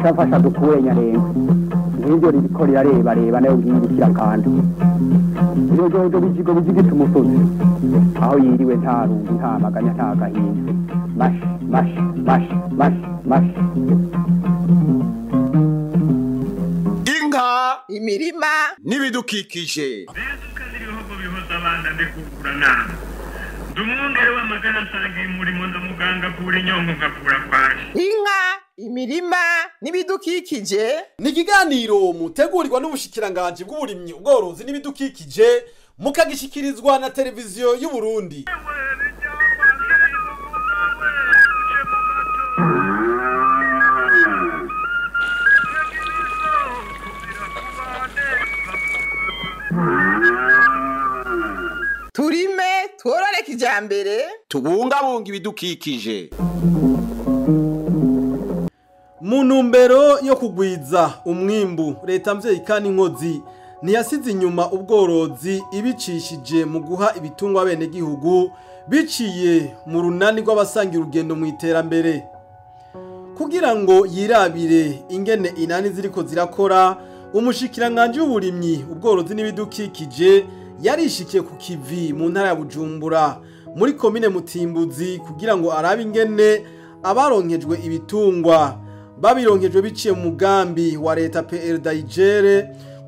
Afasha dukure nyarenga ngiryo ririko rirareba reba nayo ngirikira kandi iyo jojo bijigo bijigita umusozi aho yiriwe nta rungu nta maganya nta gahinda mash mash mash mash mash inka imirima n'ibidukikije ibihugu bihoza abana ndikugura ndumwungere w'amagana nsangiye umurimo ndamuganga avura inyongo nkavura kwaje inka imirima n'ibidukikije. Ni ikiganiro mutegurirwa n'ubushikiranganje bw'uburimyi ubworozi n'ibidukikije mukagishikirizwa na televiziyo y'u Burundi. Turime tworore kijambere tubungabunga ibidukikije. Mu ntumbero yo kugwiza umwimbu leta mvyeyi kandi inkozi ntiyasize inyuma ubworozi ibicishije mu guha ibitungwa bene gihugu biciye mu runani rw'abasangira urugendo mu iterambere kugira ngo yirabire ingene inani ziriko zirakora. Umushikiranganje w'uburimyi ubworozi n'ibidukikije yarishikiye ku kivi mu ntara ya Bujumbura muri komine Mutimbuzi kugira ngo arabe ingene abaronkejwe ibitungwa babironkejwe biciye mu mugambi wa leta PRDIGR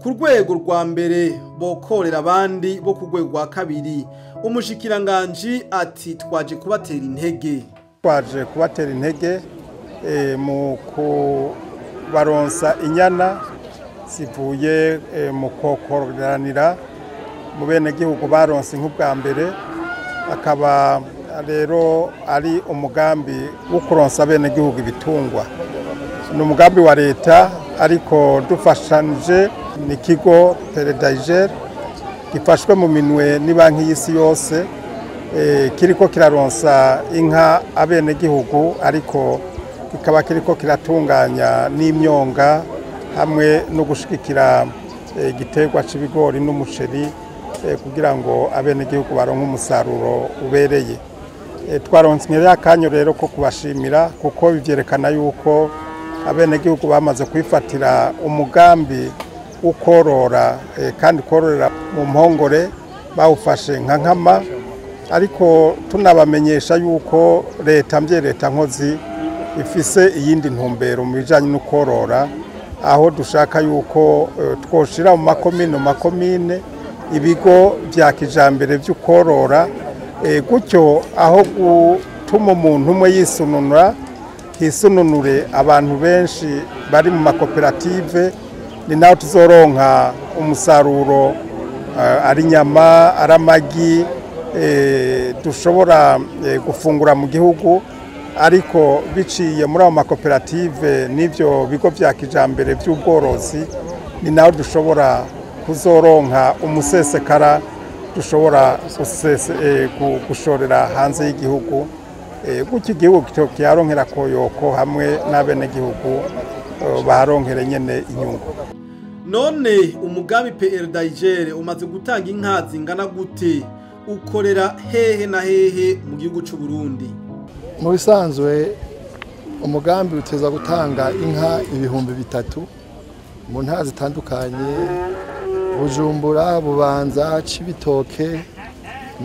ku rwego rwa mbere bokorera abandi bo ku rwego rwa kabiri. Umushikiranganje ati twaje kubatera intege, twaje kubatera intege mu kubaronsa inyana zivuye mu kokoranira mu bene gihugu baronse nk'ubwa mbere, akaba rero ari umugambi wo kuronsa bene gihugu ibitungwa. Ni umugambi wa leta ariko dufashanije n'ikigo PRDIGR gifashwe mu minwe n'ibanki y'isi yose, kiriko kiraronsa inka abene gihugu ariko kikaba kiriko kiratunganya n'imyonga hamwe no gushigikira igiterwa c'ibigori n'umuceri kugira ngo abene gihugu baronke umusaruro ubereye. Twaronse akanyo rero ko kubashimira kuko bivyerekana yuko abene gihugu bamaze kwifatira umugambi ukorora kandi kororera mu mpongore bawufashe nka nkama, ariko tunabamenyesha yuko leta mvye leta nkozi ifise iyindi ntumbero mu bijanye no korora, aho dushaka yuko twoshira mu makomine ibigo vya kijambere vy'ukorora, gutyo aho gutuma umuntu umwe yisununura hisununure abantu benshi bari mu makoperative, ni naho tuzoronka umusaruro ari inyama ari amagi dushobora gufungura mu gihugu, ariko biciye muri ayo makoperative n'ivyo bigo vya kijambere vy'ubworozi ni naho dushobora kuzoronka umusesekara dushobora gushorera hanze y'igihugu, gutyo igihugu kiharonkera koyoko hamwe n'abenegihugu baharonkere nyene inyungu. None umugambi PRDIGR umaze gutanga inka zingana gute, ukorera hehe na hehe mu gihugu c'u Burundi? Mu bisanzwe umugambi uteza gutanga inka 3000 mu ntara zitandukanye: Bujumbura, Bubanza, Cibitoke,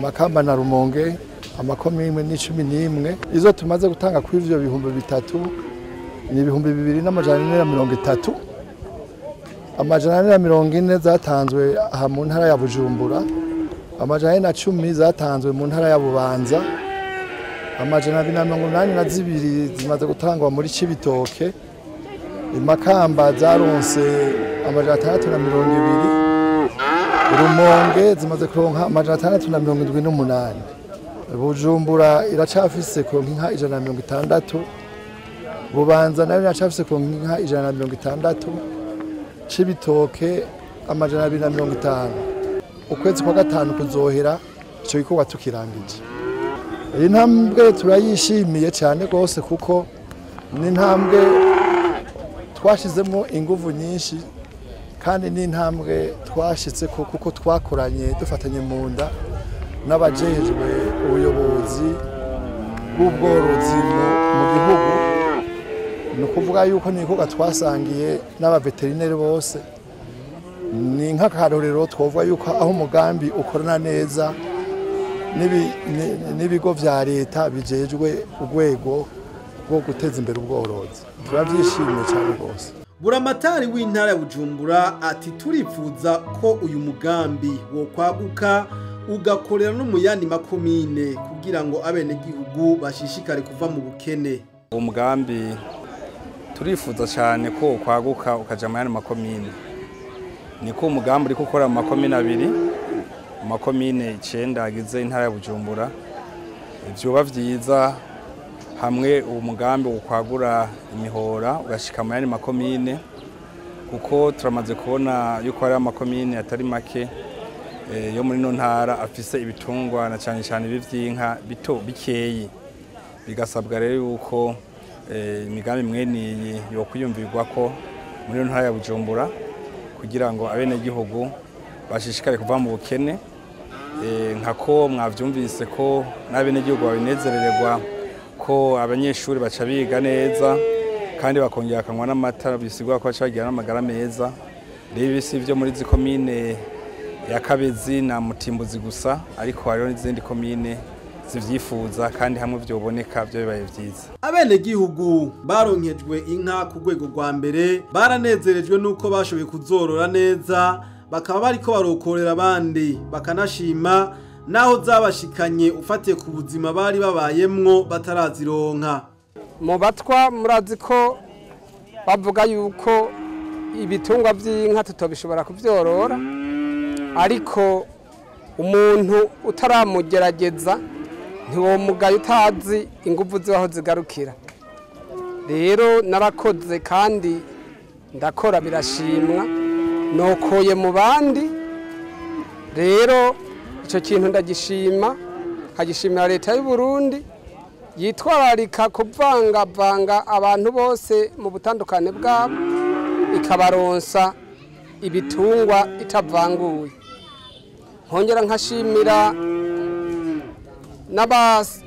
Makamba na Rumonge, amakomine ni 11. Izo tumaze gutanga kuri ivyo 3000 ni 2430. 440 zatanzwe aha mu ntara ya Bujumbura, 410 zatanzwe mu ntara ya Bubanza, 282 zimaze gutangwa muri Cibitoke, Imakamba zaronse 620, Rumonge zimaze kuronka 678. Bujumbura iracafise kuronka inka 160, Bubanza nayo iracafise kuronka inka 160, Cibitoke 250. Ukwezi kwa gatanu kuzohera ico gikorwa tukirangije. Iyi ntambwe turayishimiye cyane rwose kuko ni intambwe twashizemo inguvu nyinshi kandi ni intambwe twashitse kuko twakoranye dufatanye mu nda n'abajejwe ubuyobozi bw'ubworozi mu gihugu. Ni ukuvuga yuko ni igikorwa twasangiye n'abaveterineri bose. Ni nk'akarorero twovuga yuko aho umugambi ukorana neza n'ibigo vya leta bijejwe urwego rwo guteza imbere ubworozi. Turavyishimiye cyane rwose. Buramatari w'intara ya Bujumbura ati turipfuza ko uyu mugambi wo kwaguka ugakorera no mu yandi makomine kugira ngo abenegihugu bashishikare kuva mu bukene. Uwo mugambi turifuza cyane ko kwaguka ukaja mu yandi makomine. Niko umugambi uri gukora mu makomine 2, mu makomine 9 agize intara ya Bujumbura. Vyoba vyiza hamwe uwo mugambi ukwagura imihora ugashika mu yandi makomine, kuko turamaze kubona yuko hari amakomine atari make yo muri no ntara afise ibitungwa na cyane cyane ibi vy'inka bito bikeyi. Bigasabwa rero yuko imigambi mwene yo kwiyumvirwa ko muri no ntara ya Bujumbura kugira ngo abenegihugu bashishikare kuva mu bukene. Nkako mwavyumvise ko n'abenegihugu babinezerererwa ko abanyeshuri baca biga neza kandi bakongera akanywa n'amata, bisigwa ko baca bagira n'amagara meza. Rero ibi si vyo muri zikomine ya Kabezi na Mutimbuzi gusa, ariko hariho n'izindi komine zivyifuza kandi hamwe vyoboneka byo bibaye vyiza. Abenegihugu baronkejwe inka ku rwego rwa mbere baranezerejwe nuko bashoboye kuzorora neza, bakaba bariko barokorera abandi bakanashima naho zabashikanye ufatiye ku buzima bari babayemwo batarazironka. Mu batwa murazi ko bavuga yuko ibitungwa vy'inka tutobishobora kuvyorora, ariko umuntu utaramugerageza ntiwomugaye utazi inguvu zibaho zigarukira. Rero narakoze kandi ndakora birashimwa, nokoye mu bandi. Rero ico kintu ndagishima, nkagishimira leta y'u Burundi yitwararika kuvangavanga abantu bose mu butandukane bwabo, ikabaronsa ibitungwa itavanguye. Nkongera nkashimira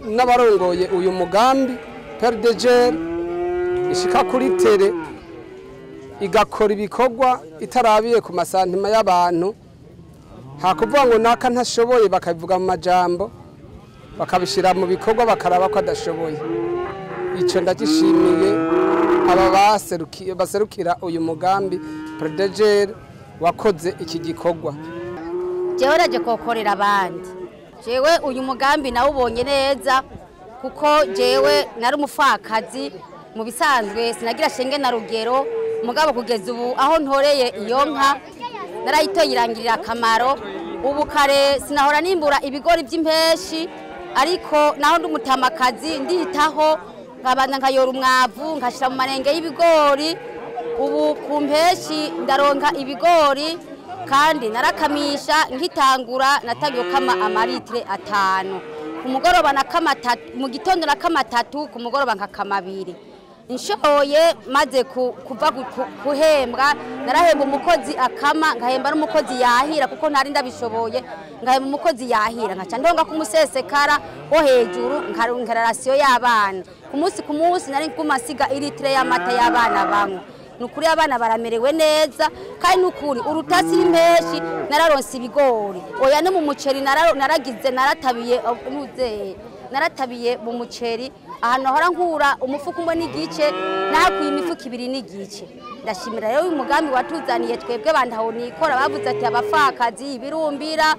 n'abarongoye uyu mugambi PRDG ishika kuri tere igakora ibikorwa itarabiye ku masantima y'abantu. Hakuvuga ngo naka ntashoboye bakabivuga mu majambo, bakabishira mu bikorwa bakaraba ko adashoboye. Ico ndagishimiye aba baserukira uyu mugambi PRDG wakoze iki gikorwa. Jewe naje kokorera abandi. Jewe uyu mugambi nawubonye neza kuko jewe nari umufakazi mu bisanzwe, sinagira shenge na rugero, mugabo kugeza ubu aho ntoreye iyo nka narayitoye irangirira akamaro. Ubu kare sinahora nimbura ibigori by'impeshi, ariko naho ndi umutamakazi nditaho nkabanza nkayora umwavu nkashira mu marenge y'ibigori. Ubu ku mpeshi ndaronka ibigori kandi narakamisha nkitangura natangiye kama amaritre 5 ku mugoroba nakama 3 mu gitondo nakama 3 ku mugoroba nkakama 2. Nshoboye maze kuva kuhembwa narahemba umukozi akama, nkahemba n'umukozi yahira kuko ntari ndabishoboye, nkahemba umukozi yahira nkaca ndonga kumusesekara wo hejuru nkaronkera rasiyo y'abana ku munsi ku munsi. Nari kumasiga iritre y'amata y'abana bamwe. Nukuri abana baramerewe neza kandi nukuri urutasi impeshi nararonse ibigori. Oya no mu muceri naragize naratabiye nuze naratabiye mu muceri ahantu hora nkura umufuko umwe n'igice nakuye imifuko 2 n'igice. Ndashimira rero uyu mugambi watuzaniye twebwe bandaho nikora bavuze ati abafakazi ibirumbira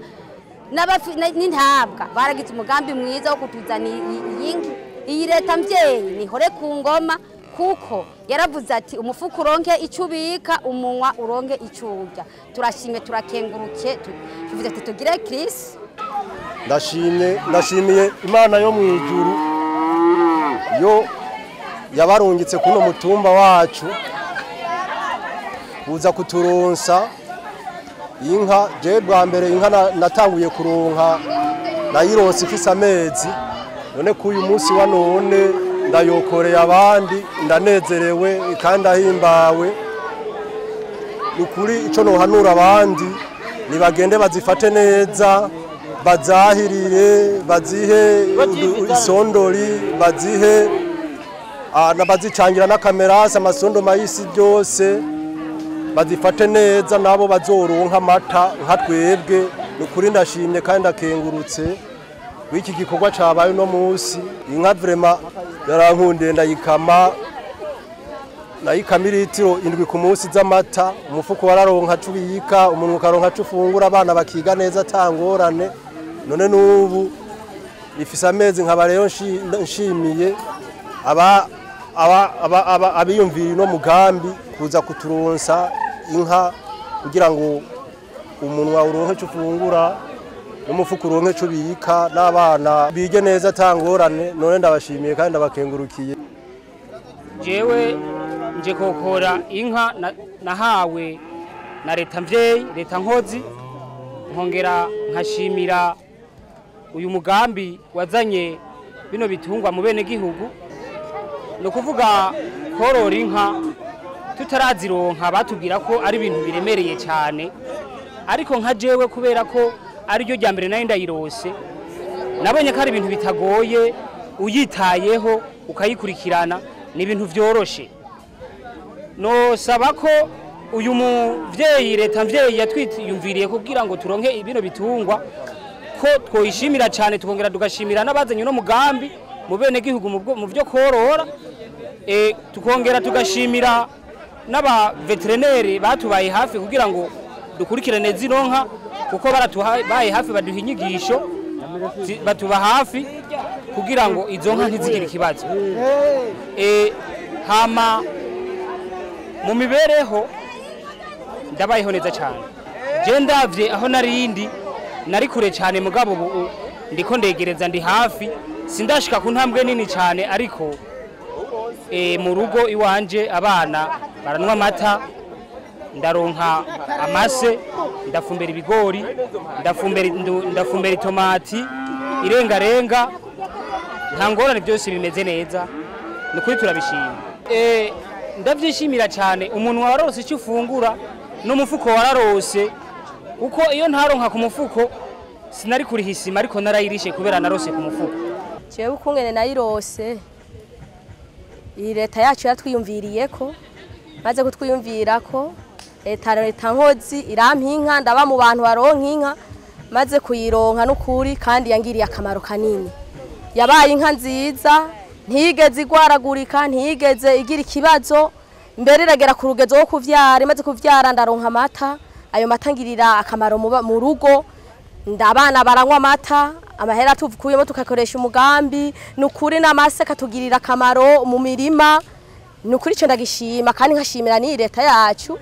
n'intabwa baragize umugambi mwiza wo kutuzanira iyi leta mvyeyi nihore ku ngoma, kuko yaravuze ati umufuko uronke icyo ubika umunwa uronke icyo urya. Turashimye turakenguruke, tuvuze ati tugire Kristo. Ndashimiye Imana yo mu ijuru yo yabarungitse kuno mutumba wacu kuza kuturonsa inka. Je bwa mbere inka natanguye kuronka nayironse ifise amezi, none kuyu munsi wa none ndayokoreye abandi, ndanezerewe kandi ahimbawe. Nukuri ico nohanura abandi nibagende bazifate neza, bazahirire, bazihe isondori, bazihe Bazicangira n'akamerasi amasondo mayisi byose bazifate neza nabo bazoronka amata nka twebwe. Nukuri ndashimye kandi ndakengurutse w'iki gikorwa cabaye uno munsi. Inka vraiment yarankundiye, ndayikama litiro 7 ku munsi z'amata. Umufuko wararonka cubiyika, umuntu ukaronka cufungura, abana bakiga neza atangorane. None n'ubu ifise amezi nkaba rero nshimiye abiyumvira no mugambi kuza kuturonsa inka kugira ngo umunwa uronke cufungura n'umufuko uronke cubiyika n'abana bige neza atangorane. None ndabashimiye kandi ndabakengurukiye. Jewe nje kokora inka nahawe na leta mvyeyi, leta nkozi, nkongera nkashimira uyu mugambi wazanye bino bitungwa mu bene gihugu. No kuvuga korora inka tutarazironka batubwira ko ari ibintu biremereye cyane, ariko nka jewe kubera ko ari ryo rya mbere nayo ndayirose, nabonye ko ari ibintu bitagoye, uyitayeho ukayikurikirana ni ibintu vyoroshe. No saba ko uyu muvyeyi leta mvyeyi yatwiyumviriye kugira ngo turonke bino bitungwa, ko twoyishimira cyane, tukongera tugashimira n'abazanye no mugambi mu bene gihugu mu byo korora. Tukongera tugashimira n'aba veterineri batubaye hafi kugira ngo dukurikirane zino nka, kuko baratubaye hafi baduha inyigisho, batuba hafi kugira ngo izo nka ntizigire ikibazo. Hama mu mibereho ndabayeho neza cyane. Je ndavye aho narindi nari kure cyane, mugabo ubu ndiko ndegereza ndi hafi, sindashika ku ntambwe nini cyane, ariko mu rugo iwanje abana baranwa amata, ndaronka amase, ndafumbera ibigori, ndafumbera itomati, irengarenga, nta ngorane, byose bimeze neza. Nukuri turabishima. Ndavyishimira cyane. Umuntu wararose icyo ufungura n'umufuko wararose, uko iyo ntaronka ku mufuko sinari kuriha isima, ariko narayirishe kubera narose ku mufuko. Jewe ukungene nayirose, iyi leta yacu yatwiyumviriye ko, maze kutwiyumvira ko leta nkozi irampa inka, ndaba mu bantu baronka inka, maze kuyironka n'ukuri kandi yangiriye akamaro kanini. Yabaye inka nziza, ntiyigeze igwaragurika, ntiyigeze igira ikibazo, mbere iragera ku rugezo wo kuvyara. Imaze kuvyara ndaronka amata, ayo mata ngirira akamaro mu rugo, ndabana baranywa amata, amahera tuvukuyemo tukakoresha umugambi. Nukuri n'amase katugirira akamaro mu mirima. Nukuri ico ndagishima kandi nkashimira ni leta yacu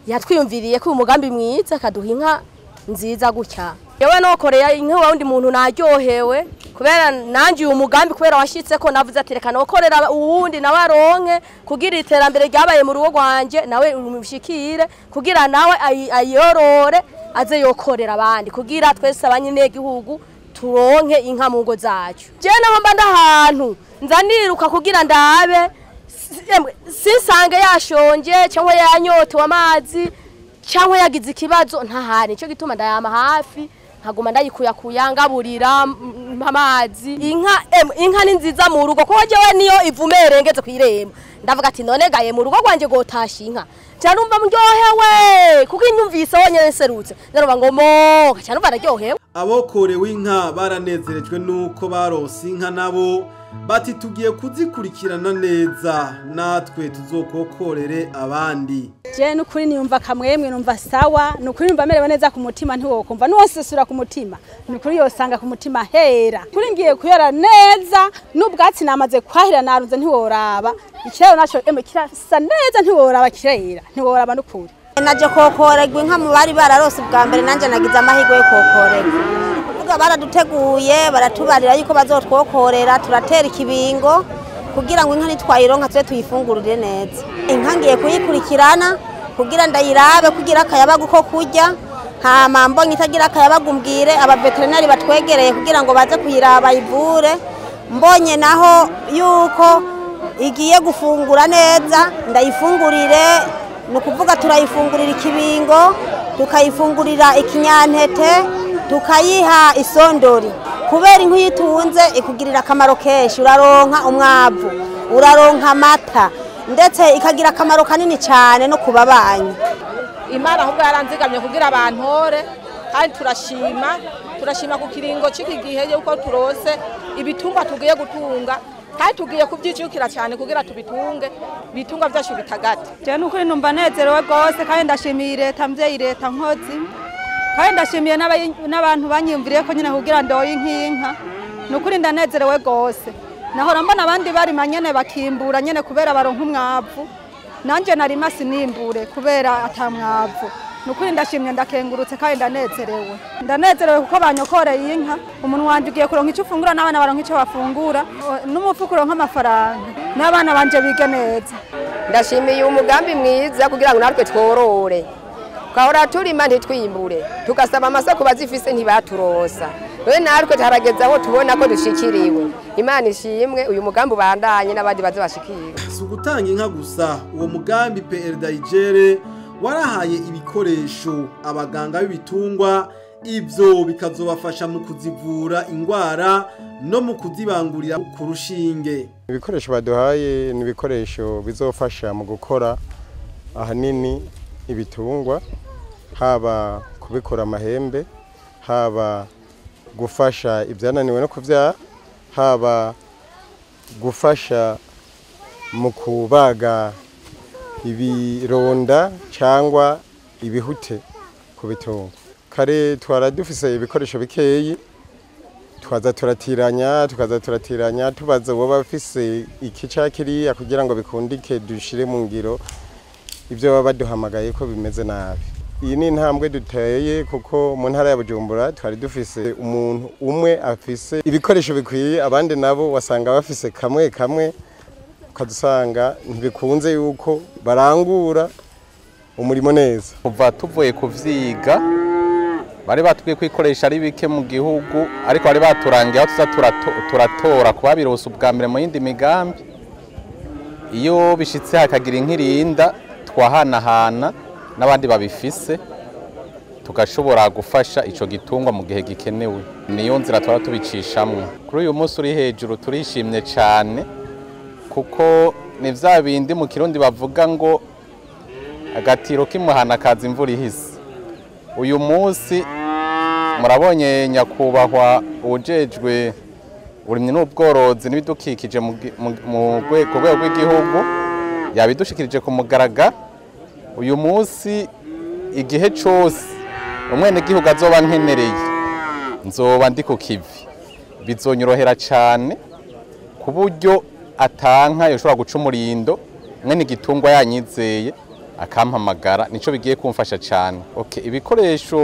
yatwiyumviriye ko umugambi mwiza kaduha inka nziza gutya. Yewe nokoreye inka wundi muntu naryohewe kubera nanje uyu mugambi kubera washitse ko navuze ati reka nokorera uwundi nawe aronke kugira iterambere ryabaye mu rugo rwanje, nawe umushikire kugira nawe ayorore aze yokorera abandi, kugira twese abanyegihugu turonke inka mu ngo zacu. Je naho mba ndahantu nza niruka kugira ndabe sinsange yashonje cyangwa yanyotewe amazi cyangwa yagize ikibazo ntahari. Nico gituma ndayama hafi nkaguma ndayikuyakuya ngaburira amazi. Inka ni nziza mu rugo kuko jewe niyo ivumere ngeze kwirembo, ndavuga ati none gaye mu rugo rwanje gotasha inka, cyarumva muryohewe kuko inyumvise wonyene nserutse ndaruba ngo mo cyarumva ndaryohewe. Abokorewe inka baranezerejwe nuko barose inka, nabo bati tugiye kuzikurikirana neza natwe tuzokokorere abandi. Je nukuri niyumva kamwemwe, numva sawa, nukuri numva merewe neza ku mutima, ntiwokumva nuwosesura ku mutima, nukuri yosanga ku mutima hera. Kuri ngiye kuyora neza n'ubwatsi namaze kwahira narunze ntiworaba, ikirero naco emwe kirasa neza ntiworaba, kirera ntiworaba nukuri. Naje kokorerwa inka mu bari bararose bwa mbere, nanje nagize amahirwe yo kokorerwa. Kuvuga baraduteguye baratubarira yuko bazotwokorera, turatera ikibingo kugira ngo inka nitwayironka tube tuyifungurire neza. Inka ngiye kuyikurikirana kugira ndayirabe kugira akayabagu ko kurya, hama mbonye itagira akayabagu mbwire abaveterineri batwegereye kugira ngo baze kuyiraba ivure. Mbonye naho yuko igiye gufungura neza ndayifungurire, ni ukuvuga turayifungurira ikibingo, tukayifungurira ikinyantete, tukayiha isondori. Kubera inka uyitunze ikugirira akamaro kenshi, uraronka umwavu, uraronka amata, ndetse ikagira akamaro kanini cyane no kubabanyi. Imana ahubwo yaranzigamye kugira abantore, kandi turashima ku kiringo c'iki gihe yuko turose ibitungwa tugiye gutunga, kandi tugiye kubyijukira cyane kugira tubitunge ibitunga byacu bitagate. Je nukuri numva nezerewe gose, kandi ndashimiye leta mvyeyi, leta nkozi, kandi ndashimiye n'abantu banyiyumviriye ko nyine kugira ndoye inka. Nukuri ndanezerewe gose. Nahora mbona abandi barima nyene bakimbura nyene kubera baronka umwavu, nanje narima sinimbure kubera atamwavu. Nukuri ndashimye, ndakengurutse kandi ndanezerewe. Ndanezerewe kuko banyokoreye inka, umuntu wanje ugiye kuronka icyo ufungura n'abana baronka icyo bafungura, n'umufuko uronka amafaranga, n'abana banje bige neza. Ndashimiye umugambi mwiza kugira ngo natwe tworore. Twahora turima ntitwimbure, tugasaba amasoko bazifise ntibaturosa. None natwe tarageza aho tubona ko dushikiriwe. Imana ishimwe, uyu mugambi ubandanye n'abandi baze bashikirwe. Si ugutanga inka gusa, uwo mugambi PRDIGR warahaye ibikoresho abaganga b'ibitungwa, ibyo bikazobafasha mu kuzivura ingwara no mu kuzibangurira ku rushinge. Ibikoresho baduhaye ni ibikoresho bizofasha mu gukora ahanini ibitungwa, haba kubikora amahembe, haba gufasha ibyananiwe no kuvyara, haba gufasha mu kubaga ibironda cyangwa ibihute ku bitungwa. Kare twara dufise ibikoresho bikeyi, twaza turatiranya tubaza uwo bafise iki cakiriya kugira ngo bikundike dushire mu ngiro ibyo baba baduhamagaye ko bimeze nabi. Iyi ni intambwe duteye kuko mu ntara ya Bujumbura twari dufise umuntu umwe afise ibikoresho bikwiye, abandi nabo wasanga bafise kamwe kamwe, ukadusanga ntibikunze yuko barangura umurimo neza. Kuva tuvuye kuvyiga bari batubwiye kwikoresha ari bike mu gihugu, ariko bari baturangiye aho tuza turatora kubabironsa ubwa mbere mu yindi migambi. Iyo bishitse hakagira inkirinda twahanahana n'abandi babifise, tugashobora gufasha ico gitungwa mu gihe gikenewe. Niyo nzira twara tubicishamwo. Kuri uyu munsi uri hejuru turishimye cyane, kuko ni vya bindi mu Kirundi bavuga ngo agatiro k'imuhana kaza imvura ihise. Uyu munsi murabonye nyakubahwa ujejwe uburimyi n'ubworozi n'ibidukikije mu rwego rw'igihugu yabidushikirije ku mugaragaro. Uyu munsi igihe cose umwenegihugu azoba nkenereye nzoba ndi ku kivi, bizonyorohera cane ku buryo atanka yoshobora guca umurindo mwene igitungwa yanyizeye akampamagara, nico bigiye kumfasha cyane. Okay, ibikoresho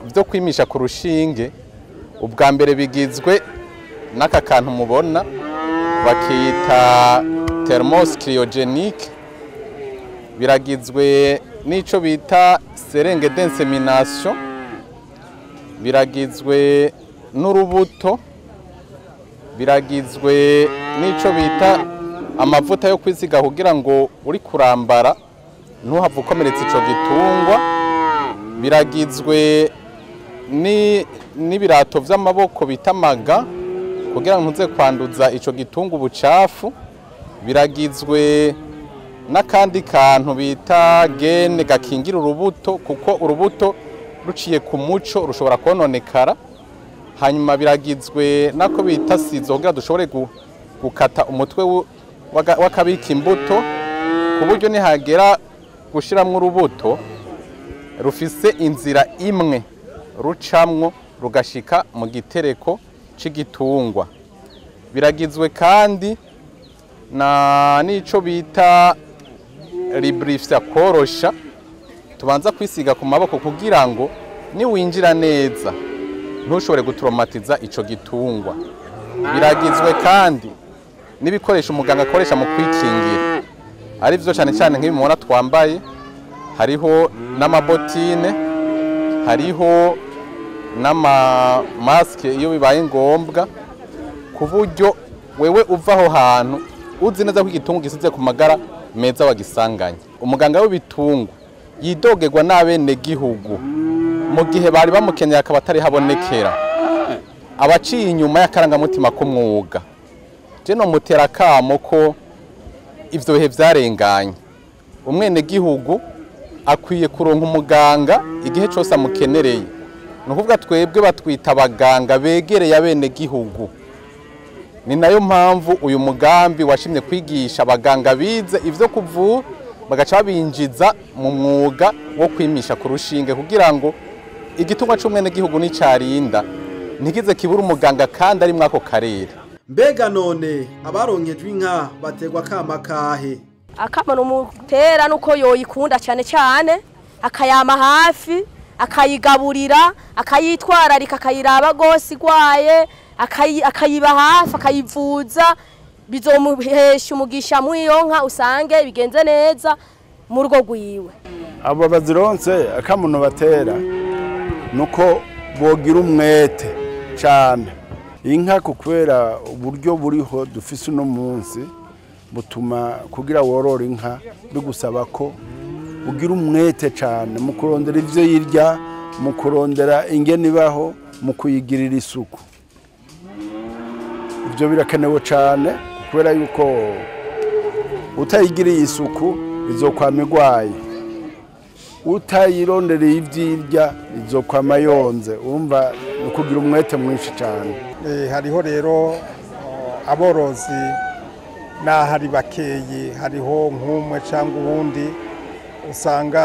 byo kwimisha ku rushinge ubwa mbere bigizwe n'aka kantu mubona bakita thermos cryogenic, biragizwe n'ico bita seringue d'insemination, biragizwe n'urubuto, biragizwe n'ico bita amavuta yo kwisiga kugira ngo uri kurambara ntuhave ukomeretsa ico gitungwa, biragizwe n'ibirato vy'amaboko bita amaga kugira ngo ntuze kwanduza ico gitungwa ubucafu, biragizwe n'akandi kantu bita gene gakingira urubuto kuko urubuto ruciye ku muco rushobora kononekara. Hanyuma biragizwe nako bita sizo kugira dushobore gukata umutwe w'akabika imbuto ku buryo nihagera gushiramwo urubuto rufise inzira imwe rucamwo rugashika mu gitereko c'igitungwa. Biragizwe kandi na nico bita librifya korosha tubanza kwisiga ku maboko kugira ngo niwinjira neza ntushobore gutraumatiza ico gitungwa. Biragizwe kandi n'ibikoresho umuganga akoresha mu kwikingira, ari byo cyane cyane nk'ibi mubona twambaye, hariho n'amabotine, hariho n'amamaske iyo bibaye ngombwa, ku buryo wewe uva aho hantu uzi neza ko igitungwa gisize ku magara meza wagisanganye. Umuganga w'ibitungwa yidogerwa n'abenegihugu mu gihe bari bamukeneye akaba atari habonekera, abaciye inyuma y'akarangamutima k'umwuga. Je no mutera kamo ko ivyo bihe vyarenganye. Umwenegihugu akwiye kuronka umuganga igihe cose amukenereye. Ni ukuvuga twebwe batwita abaganga begereye abenegihugu. Ni nayo mpamvu uyu mugambi washimye kwigisha abaganga bize ivyo kuvura, bagaca babinjiza mu mwuga wo kwimisha ku rushinge, kugira ngo igitungwa c'umwenegihugu n'icarinda ntikize kibura umuganga kandi ari mwako karere. Mbega none abaronkejwe inka bategwa kama kahe? Akamaro umutera nuko yoyikunda cyane cyane, akayama hafi, akayigaburira, akayitwararika, akayiraba gose igwaye, akayiba hafi, akayivuza, bizomuhesha umugisha mw'iyo nka, usange bigenze neza mu rugo rwiwe. Abo bazironse akamuno batera nuko bogira umwete cyane. Inka kukwera uburyo buriho dufise uno munsi butuma kugira worora inka bigusaba ko ugira umwete cyane mu kurondera ivyo yirya, mu kurondera ingene ibaho, mu kuyigirira isuku. Ivyo birakenewe cyane kubera yuko utayigiriye isuku izokwama igwaye, utayirondereye ivyirya izokwama yonze. Urumva ni ukugira umwete mwinshi cyane. Hariho rero aborozi n'ahari bakeyi, hariho nk'umwe cyangwa uwundi usanga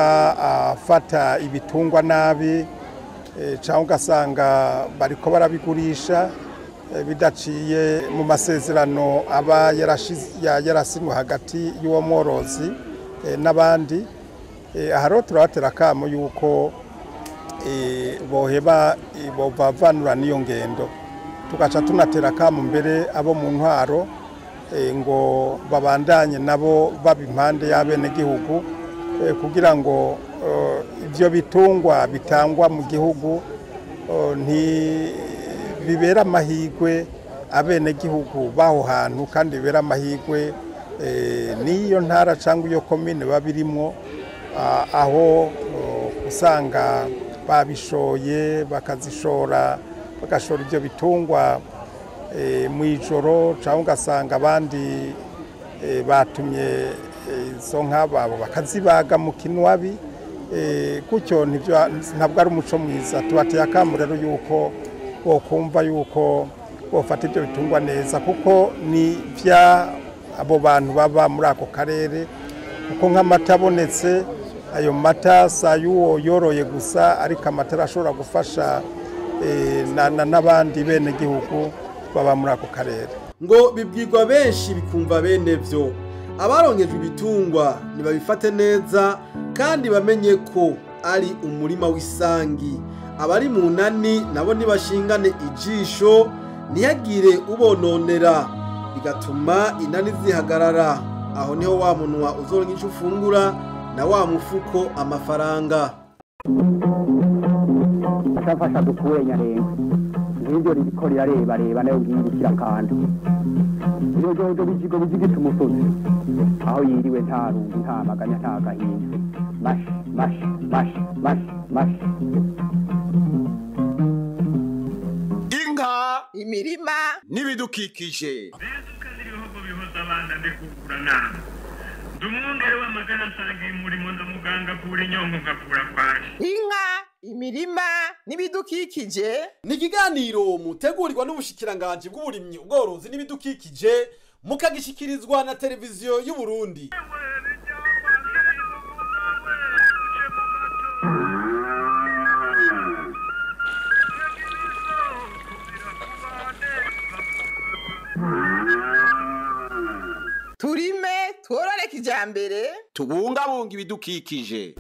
afata ibitungwa nabi, cyangwa ugasanga bariko barabigurisha bidaciye mu masezerano aba yarasinywe hagati y'uwo mworozi n'abandi. Aha rero turabatera akamo yuko boheba bobavanura n'iyo ngendo, tugaca tunatera akamo mbere abo mu ntwaro ngo babandanye nabo baba impande y'abenegihugu, kugira ngo ivyo bitungwa bitangwa mu gihugu ntibibera amahigwe abenegihugu baho hantu, kandi bibera amahigwe n'iyo ntara cyangwa iyo komine babirimwo, aho usanga babishoye bakazishora, bagashora ibyo bitungwa mu ijoro, cyangwa ugasanga abandi batumye izo nka babo bakazibaga mu kinwabi. Gutyo ntabwo ari umuco mwiza. Tubateye akamo rero yuko bokumva yuko bofata ibyo bitungwa neza, kuko ni vya abo bantu baba muri ako karere, kuko nk'amata abonetse, ayo mata si ay'uwo yoroye gusa, ariko amata arashobora gufasha n'abandi benegihugu baba muri ako karere. Ngo bibwirwa benshi bikumva bene vyo. Abaronkejwe ibitungwa ntibabifate neza, kandi bamenye ko ari umurima w'isangi. Abari mu nani nabo ntibashingane ijisho, ntihagire ubononera, bigatuma inani zihagarara. Aho niho wa munwa uzoronka ico ufungura na wa mufuko amafaranga. Afasha dukure nyarenga ngibyo ririko rirareba reba nayo ngiyi kirakanda. Iyo bijigo bijigita umusozi, aho yiriwe nta rungu, nta maganya, nta gahinda. Mash mash mash mash mash. Inka, imirima n'ibidukikije. Ndumwungere w'amagana nsangiye umurimo na muganga avura inyongo nkavura kwashi. Inka, imirima n'ibidukikije. Ni ikiganiro mutegurirwa n'ubushikiranganji bw'uburimyi, ubworozi n'ibidukikije, mukagishikirizwa na televiziyo y'u Burundi. Turime tworore kijambere, tubungabunga ibidukikije.